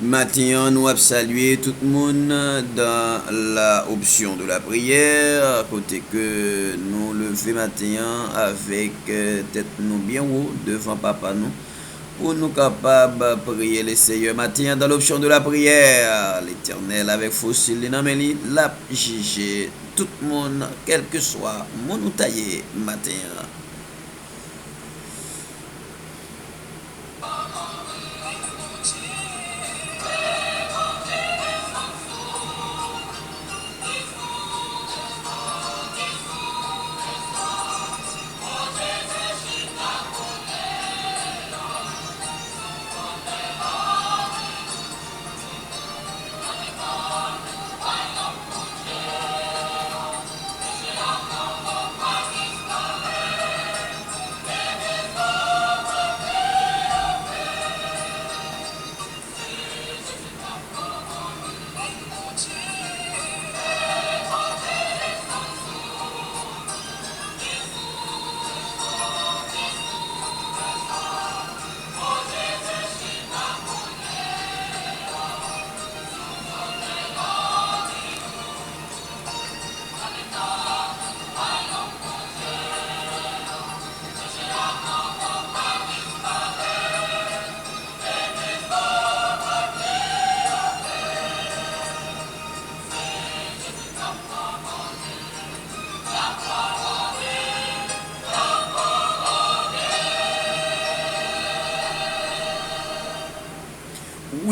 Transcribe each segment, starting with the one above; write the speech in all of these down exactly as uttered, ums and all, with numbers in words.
Maten an, nou ap salye tout moun dans l'option de la prière, kote ke nou leve maten an avèk, euh, tèt nou byen wo devan Papa nou, pou nou kapab priye Lesenyè. Maten an, dans l'option de la prière, Letènèl avèk fosil li nan men li, l ap jije tout moun, kèlkeswa moun ou ta ye maten an.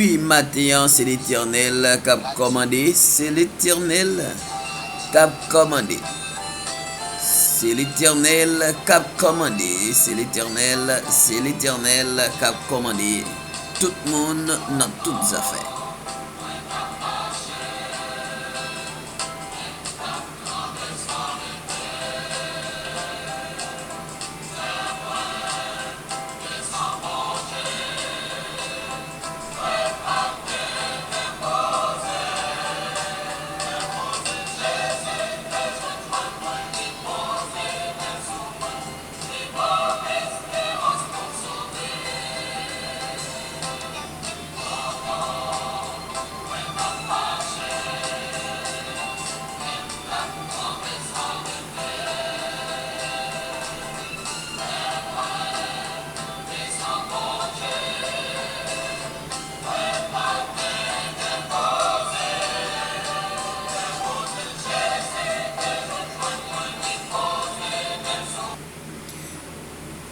Wi, maten an, se Letènèl k ap kòmande, se Letènèl k ap kòmande. Se Letènèl k ap kòmande, se Letènèl, se Letènèl k ap kòmande tout moun nan tout zafè.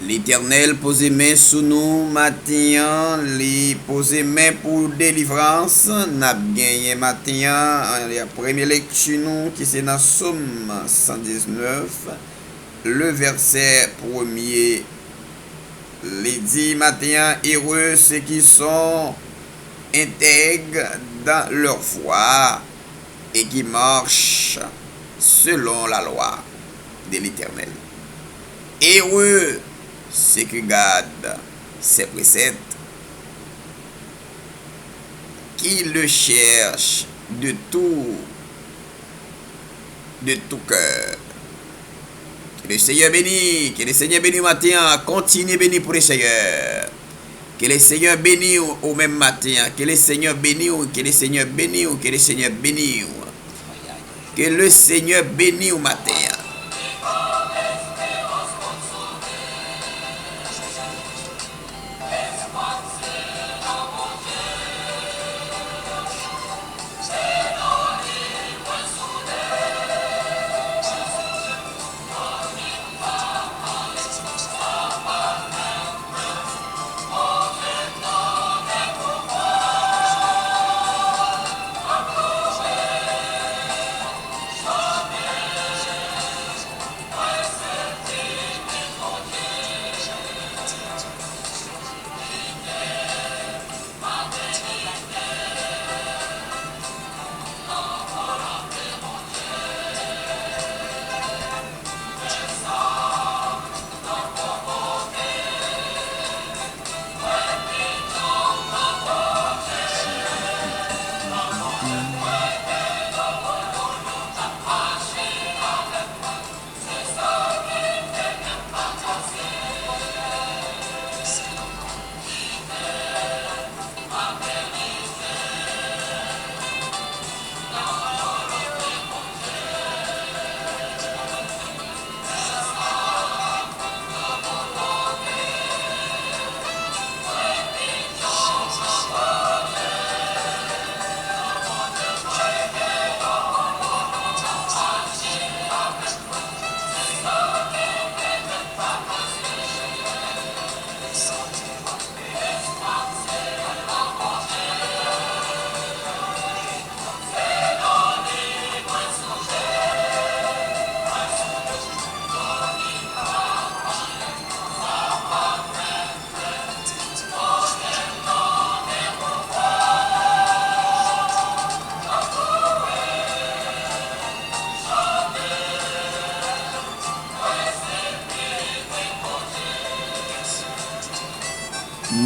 Letènèl poze men sou nou maten an, li poze men pou delivrans. N ap genyen maten an, premye lekti nou ki se nan Sòm san diznèf, le vèsè premye, li di maten an, Heureux ceux qui sont intègres dans leur voie et qui marchent selon la loi de l'Éternel. Heureux ceux qui gardent ses préceptes, qui le cherchent de tout, de tout cœur. Ke Lesenyè beni, ke Lesenyè beni w maten an, kontinye beni pou Lesenyè. Ke Lesenyè beni w ou menm maten an, ke Lesenyè beni w, ke Lesenyè beni w, ke Lesenyè beni w. Ke Lesenyè beni w maten an.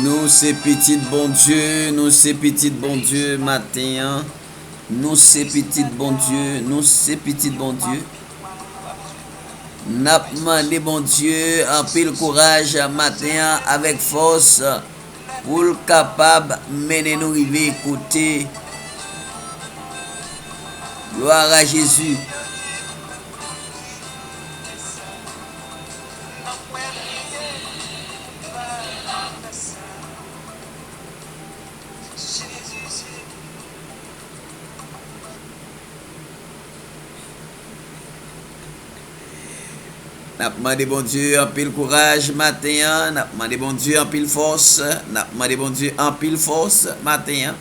Nou se pitit Bondye, nou se pitit Bondye maten an. Nou se pitit Bondye, nou se pitit Bondye. N ap mande Bondye anpil kouraj maten an avèk fòs pou l kapab mennen nou rive kote. Glwa a Jezi. N ap mande Bondye anpil kouraj maten an, n ap mande Bondye anpil fòs, n ap mande Bondye anpil fòs maten an,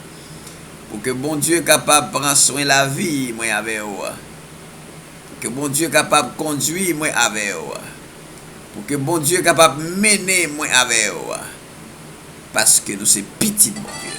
pou ke Bondye kapab pran swen lavi mwen avè w, pou ke Bondye kapab kondui mwen avè w, pou ke Bondye kapab mennen mwen avè w. Paske nou se pitit Bondye.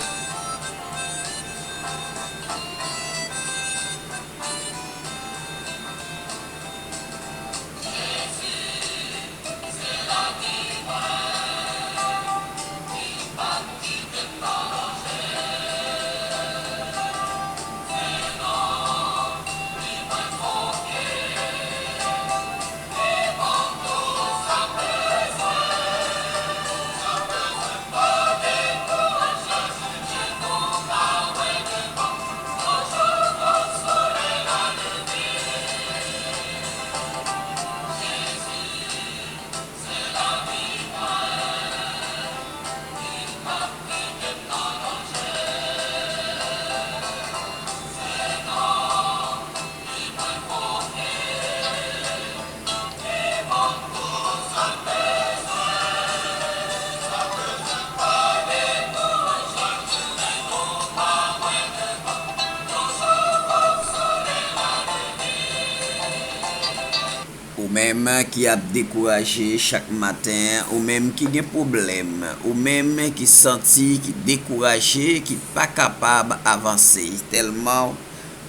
Ou menm ki ap dekouraje chak maten, ou menm ki gen pwoblèm, ou menm ki santi ki dekouraje, ki pa kapab avanse, tèlman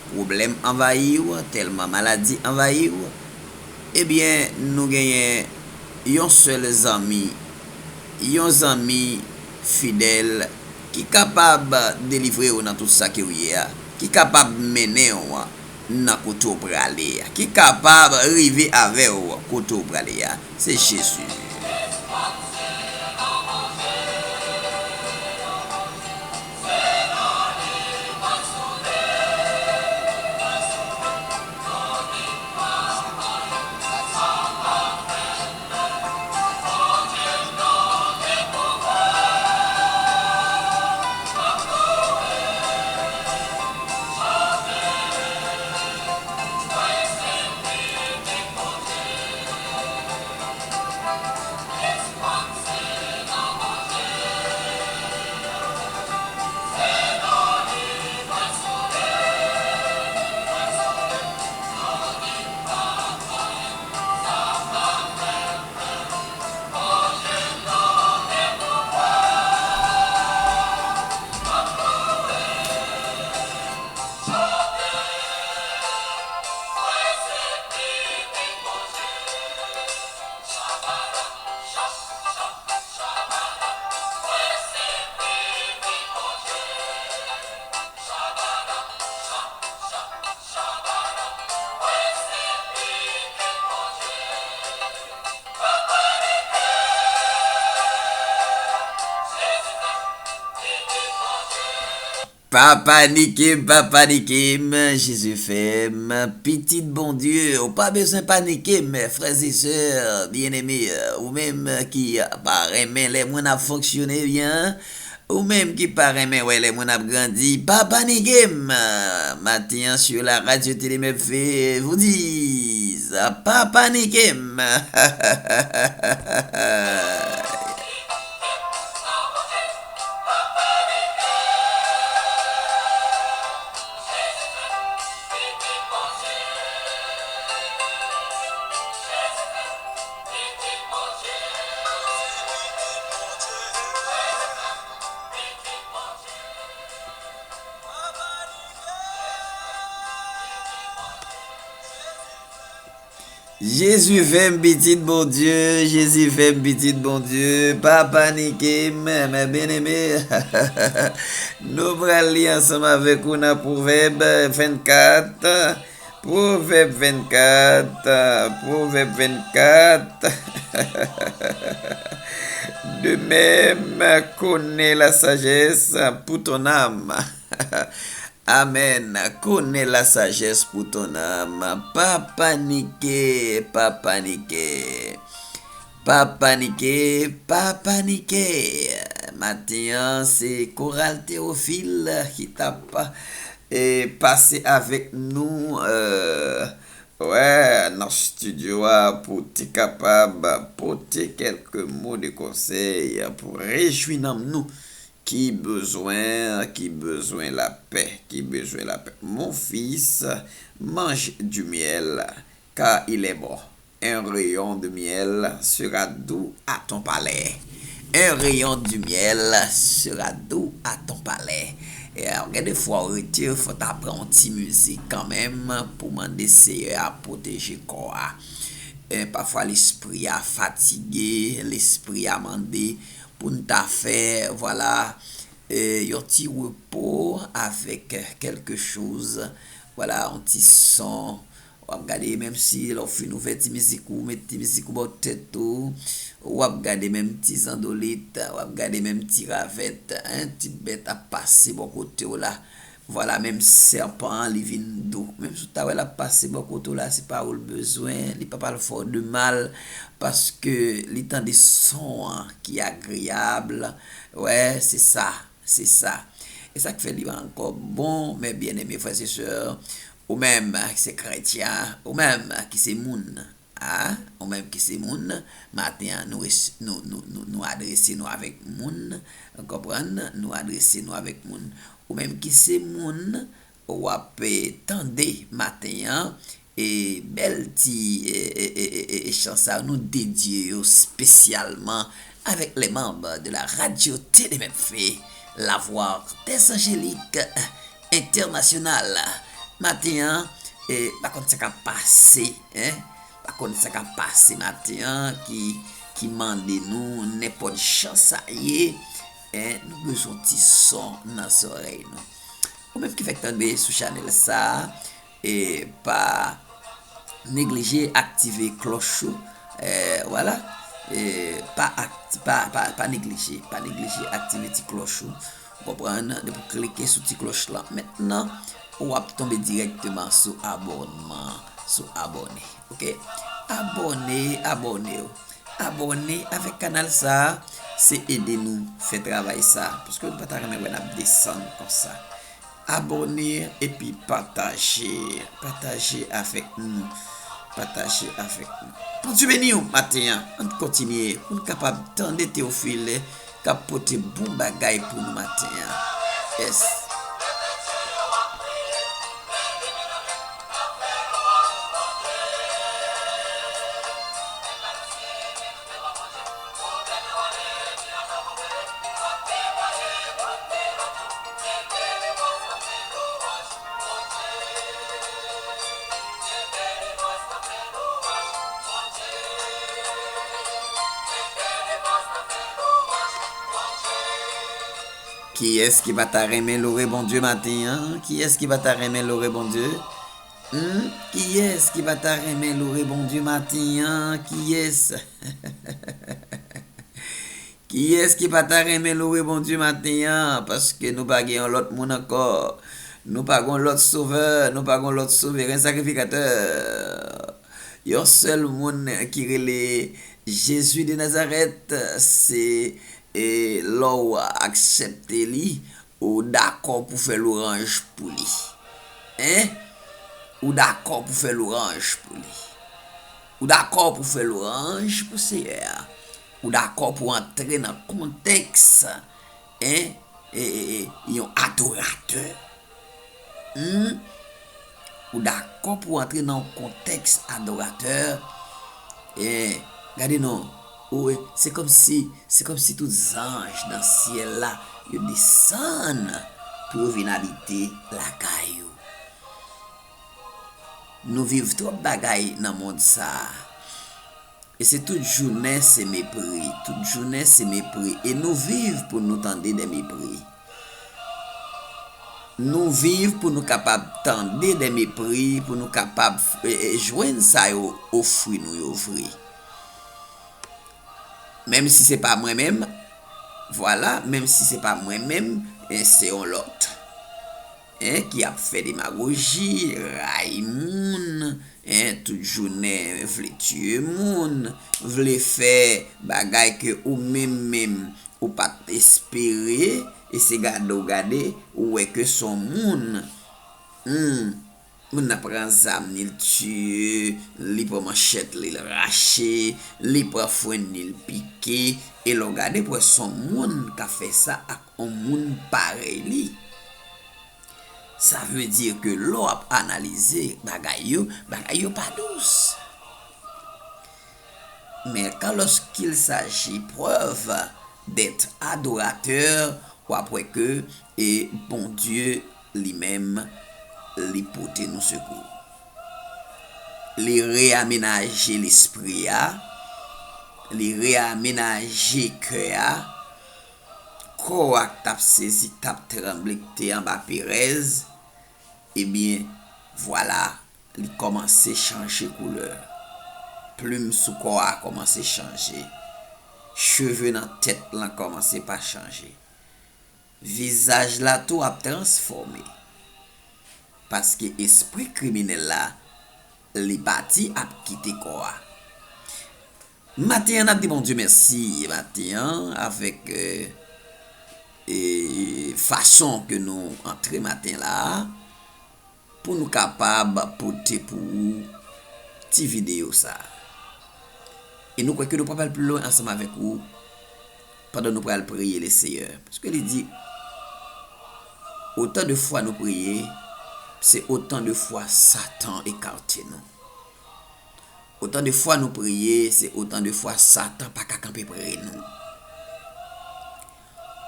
pwoblèm anvayi w, tèlman maladi anvayi w, ebyen, nou genyen yon sèl zanmi, yon zanmi fidèl ki kapab delivre w nan tout sa ke w ye a, ki kapab mennen w nan kote w prale a, ki kapab rive avè w kote w prale a. Se Jezi. Pa panike m, pa panike m, Jezi fè m pitit Bondye. Ou pa bezwen panike m, frè e sè byeneme. Ou menm ki pa renmen lè moun ap fonksyone byen, ou menm ki pa renmen wè lè moun ap grandi, pa panike m. Maten an, sur la radio Télé Mèp V vous dit, pa panike m. Jezi fè m pitit Bondye, Jezi fè m pitit Bondye, pa panike, mè, mè byeneme. Nou pral li ansanm avèk ou nan Pwovèb vennkat, Pwovèb vennkat, Pwovèb vennkat. De même, connais la sagesse pour ton âme. Amèn. Connais la sagesse pour ton âme. Pa panike, pa panike. Pa panike, pa panike. Maten an, se Koral Tewofil ki t ap, eh, pase avèk nou, eh, wè, nan estidyo a pou te kapab pote kèlke mo de konsèy pou rejwi nanm nou ki bezwen, ki bezwen lapè, ki bezwen lapè. Mon fils, mange du miel, car il est bon. Un rayon de miel sera doux à ton palais. Un rayon de miel sera doux à ton palais. E, euh, gen de fwa ou rete, fò ta pran yon ti mizik kanmenm pou mande Seyè a pwoteje kò a. E, pafwa lespri a fatige, lespri a mande pou n ta fè, vwala, e, yon ti repo avèk kèlke choz, vwala, yon ti son. W ap gade, menm si lè w fin ouvè ti mizik ou, met ti mizik ou bò tèt ou, w ap gade menm ti zandolit, w ap gade menm ti ravèt, en, ti bèt ap pase bò kote w la. Vwala, menm sèpan an, li vin dou. Menm si w ta wè l ap pase bò kote w la, se pa ou l bezwen, li pa pral fè w de mal, paske li tande son an ki agreyab. Wè, se sa, se sa. E sa k fè li ankò bon, mes bien-aimés frères et sœurs, ou menm ki se kretyen, ou menm ki se moun, a, ou menm ki se moun, maten an, nou res-, nou, nou, nou, nou adrese nou avèk moun, ou konprann? Nou adrese nou avèk moun. Ou menm ki se moun, w ap, eh, tande maten an, e bèl ti, eh, eh, eh, eh, eh, chan sa yo, nou dedye yo espesyalman avec les membres de la radio T D M F, la voix des Angéliques internationale. Maten an, eh, pa konn sa k ap pase, en? Pa konn sa k ap pase maten an ki, ki mande nou nenpòt jan sa ye, en, nou bezwen ti son nan zòrèy nou. Ou menm ki fèk tonbe sou chanèl sa, e pa neglije aktive klòch ou, e, vwala, e pa akti-, pa, pa, pa neglije, pa neglije aktive ti klòch ou, ou konprann, depi w klike sou ti klòch lan mentnan, w ap tonbe dirèkteman sou abònman, sou abòne, oke? Abòne, abòne w. Abòne avèk kanal sa, se ede nou fè travay sa, paske nou pa ta renmen wè n ap desann konsa. Abòne epi pataje, pataje avèk nou, pataje avèk nou. Bondye beni w maten an, ann kontinye pou n kapab tande Teyofil k ap pote bon bagay pou nou maten an. Yes. Kiyès ki pa ta renmen lore Bondye maten an? Kiyès ki pa ta renmen lore Bondye? Hmm? Kiyès ki pa ta renmen lore Bondye maten an? Kiyès? Kiyès ki pa ta renmen lore Bondye maten an? Paske nou pa gen yon lòt moun ankò. Nou pa gen yon lòt sovè. Nou pa gen yon lòt souveren sakrifikatè. Yon sèl moun ki rele Jezi de Nazarèt, se, e, lè w aksepte li, ou dakò pou fè lwanj pou li. En? Ou dakò pou fè lwanj pou li. Ou dakò pou fè lwanj pou Seyè a. Ou dakò pou antre nan kontèks, en, e, e, e, yon adoratè. Hmm? Ou dakò pou antre nan yon kontèks adoratè? E, gade non. Ou, se kòmsi, se kòmsi tout zanj nan syèl la, yo desann pou yo vin abite lakay ou. Nou viv twòp bagay nan mond sa a. E se tout jounen se mepri, tout jounen se mepri. E nou viv pou nou tande de mepri. Nou viv pou nou kapab tande de mepri, pou nou kapab, e, e, jwenn sa yo ofri nou yo vre. Menm si se pa mwen menm, vwala, menm si se pa mwen menm, e, se yon lòt. En, ki ap fè demagoji, rayi moun, en, tout jounen vle tiye moun, vle fè bagay ke ou menm menm ou pa t espere, e se gade w gade, ou wè ke s on moun, hmm, moun nan pran zam ni l tiye, li pran manchèt li l rache, li pran frenn li l pike, e lè w gade pou wè s on moun ka fè sa ak on moun parèy li. Sa vle di ke lè w ap analize bagay yo, bagay yo pa dous. Men kan lorsqu'il s'agit preuve d'être adorateur, w ap wè ke, e, Bondye li menm, li pote nou sekou. Li reyamenaje lespri a, li reyamenaje kè a, kò a k t ap sezi, k t ap tranble, ki te anba perèz, ebyen, vwala, li kòmanse chanje koulè. Plim sou kò a kòmanse chanje. Cheve nan tèt lan kòmanse pa chanje. Vizaj la tou ap transfòme. Paske espri kriminèl la, li pati ap kite kò a. Maten an, n ap di Bondye mèsi maten an avèk, e, e, fason ke nou antre maten la a, pou nou kapab pote pou ou ti videyo sa a. E nou kwè ke nou pral pli lwen ansanm avèk ou pandan nou pral priye Leseyè. Paske li di, otan de fwa nou priye, se otan de fwa Satan ekate nou. Otan de fwa nou priye, se otan de fwa Satan pa ka kanpe pre nou.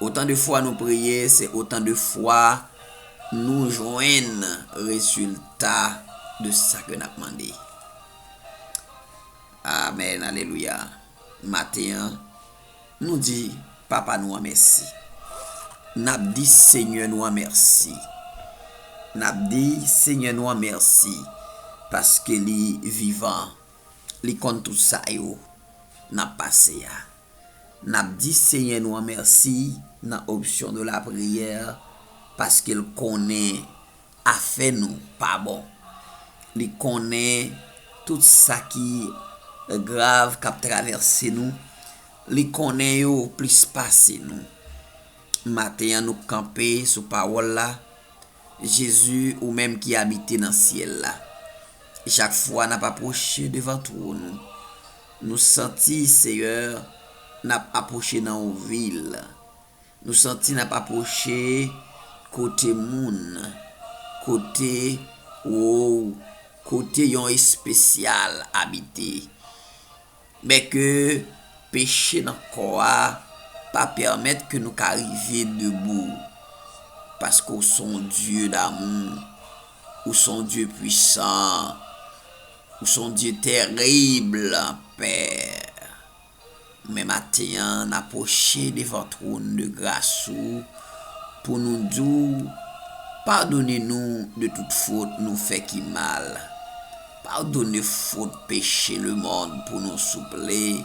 Otan de fwa nou priye, se otan de fwa nou jwenn rezilta de sa ke n ap mande. Amèn, alelouya. Maten an, nou di Papa nou an mèsi. N ap di Senyè nou an mèsi. N ap di Senyè nou an mèsi, paske li vivan, li konn tout sa yo n ap pase a. N ap di Senyè nou an mèsi nan opsyon de lapriyè, paske l konnen afè nou pa bon. Li konnen tout sa ki grav k ap travèse nou. Li konnen yo plis pase nou. Maten an, nou kanpe sou pawòl la. Jezi, ou menm ki abite nan syèl la, chak fwa n ap apwoche devan twòn ou, nou santi, Seyè, n ap apwoche nan yon vil. Nou santi n ap apwoche kote moun, kote, o, kote yon espesyal abite. Men ke peche nan kò a pa pèmèt ke nou ka rive debou, paske w se yon Dye damou, ou se yon Dye pwisan, ou se yon Dye tèrib, Pè. Men maten an, n apwoche devan twòn de gras ou pou nou di w, padone nou de tout fot nou fè ki mal. Padone fot, peche lemonn pou nou, souple,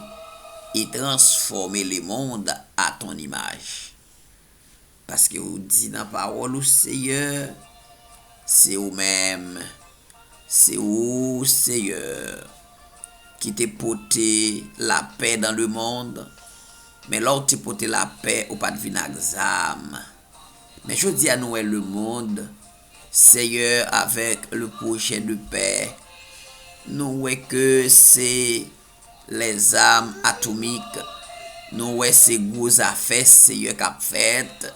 e transfòme lemonn a ton imaj. Paske ou di nan pawòl ou, Seyè, se ou menm, se ou, Seyè, ki te pote lapè dan lemonn, men lè w te pote lapè, ou pa t vin ak zam. Men jodi a, nou wè lemonn, Seyè, avèk le pwojè de pè, nou wè ke se lèzam atomik, nou wè se gwo zafè, Seyè, k ap fèt,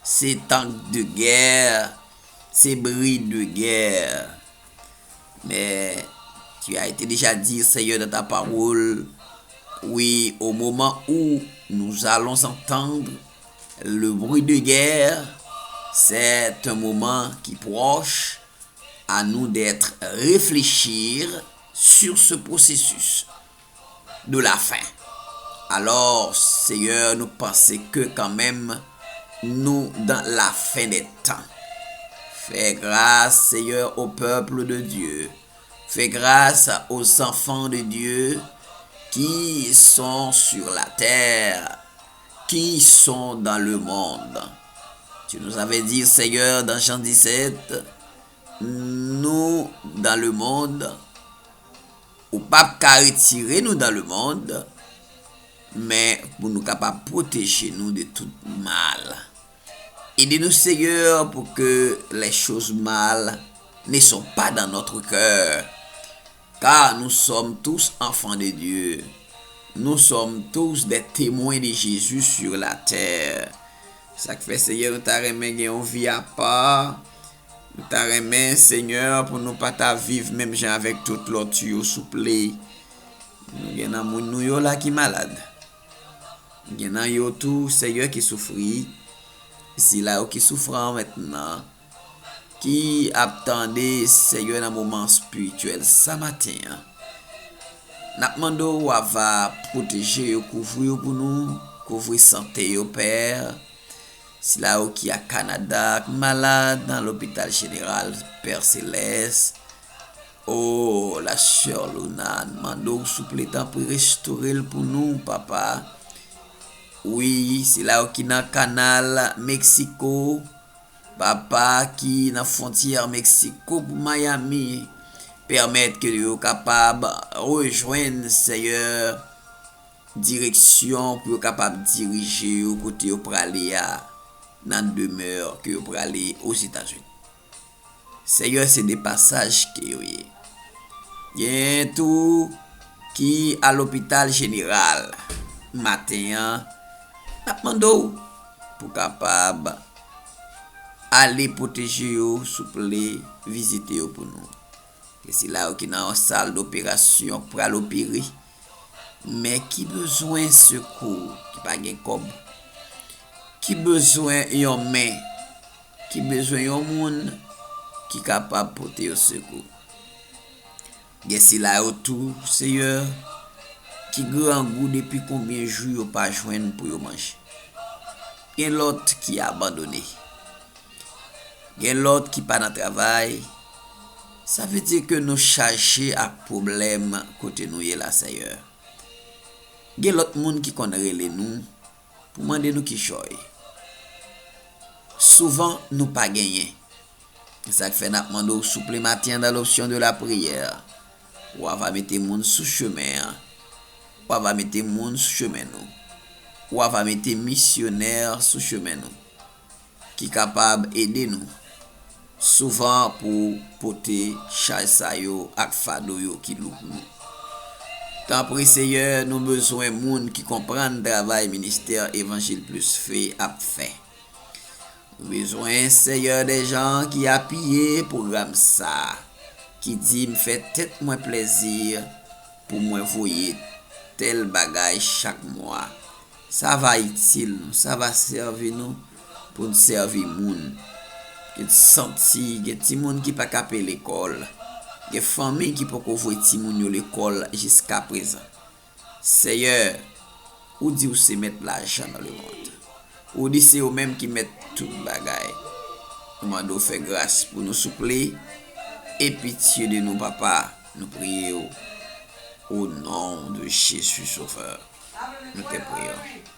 se tank de gè, se bri de gè. Mais tu as été déjà dit, Seigneur, dans ta parole, oui, au moment où nous allons entendre le bruit de guerre, c'est un moment qui proche, à nous d'être réfléchir sur ce processus de la fin. Alors, Seigneur, nou panse ke kanmenm nou dans la fin des temps. Fais grâce, Seigneur, au peuple de Dieu. Fais grâce aux enfants de Dieu qui sont sur la terre, qui sont dans le monde. Tu nous avais dit, Seigneur, dans Jean dix-sept, nous dans le monde, ou p ap ka retire nou dans le monde, men pou nou kapab pwoteje nou de tout mal. Aidez-nous, Seigneur, pour que les choses mal ne sont pas dans notre cœur, car nous sommes tous enfants de Dieu. Nous sommes tous des témoins de Jésus sur la terre. Sa k fè, Seyè, nou ta renmen gen yon vi apa. Nou ta renmen, Seyè, pou nou pa ta viv menm jan avèk tout lòt yo, souple. Nou gen nan moun nou yo la ki malad. Gen nan yo tou, Seyè, ki soufri. Sila yo ki soufran mentnan, ki ap tande, Seyè, nan moman espirityèl sa maten an. N ap mande w, Ava, pwoteje yo, kouvri yo pou nou, kouvri sante yo, Pè. Sila yo ki a Kanada, k malad nan lopital jeneral, Pè Selès. O, la sè Luna, n mande w, souple, tanpri, restore l pou nou, Papa. Wi, sila yo ki nan kanal Meksiko, Papa, ki nan fwontyè Meksiko pou Miami, pèmèt ke yo kapab rejwenn, Seyè, direksyon pou yo kapab dirije yo kote yo prale a, nan demè ke yo prale Ozetazini. Seyè, se de pasaj ke yo ye. Gen tou ki a lopital jeneral maten an, n ap mande w pou kapab ale pwoteje yo, souple, vizite yo pou nou. Gen sila yo ki nan yon sal doperasyon, k pral opere, men ki bezwen sekou, ki pa gen kòb, ki bezwen yon men, ki bezwen yon moun ki kapab pote yo sekou. Gen sila yo tou, Seyè, ki grangou depi konbyen jou yo pa jwenn pou yo manje. Gen lòt ki abandone. Gen lòt ki pa nan travay. Sa vle di ke nou chaje ak pwoblèm kote nou ye la, Seyè. Gen lòt moun ki konn rele nou pou mande nou kijan w ye. Souvan, nou pa genyen. Se sa k fè n ap mande w, souple, maten an, dans l'option de la prière, w ava mete moun sou chemen an. W ava mete moun sou chemen nou. W ava mete misyonè sou chemen nou, ki kapab ede nou souvan pou pote chaj sa yo ak fado yo ki lou pou nou. Tanpri, Seyè, nou bezwen moun ki konprann travay ministè Evanjil Plis Fe ap fè. Nou bezwen, Seyè, de jan ki apiye pwogram sa, ki di, "M fè tèt mwen plezi pou mwen voye tèl bagay chak mwa." Sa va itil nou, sa va sèvi nou pou n sèvi moun. Gen santi, gen timoun ki pa ka peye lekòl. Gen fanmi ki poko voye timoun yo lekòl jiskaprezan. Seyè, ou di ou se mèt lajan nan lemonn. Ou di se ou menm ki mèt tout bagay. Nou mande w fè gras pou nou, souple, e pitye de nou, Papa. Nou priye w, o non de Jezi Sovè, nou te priye w.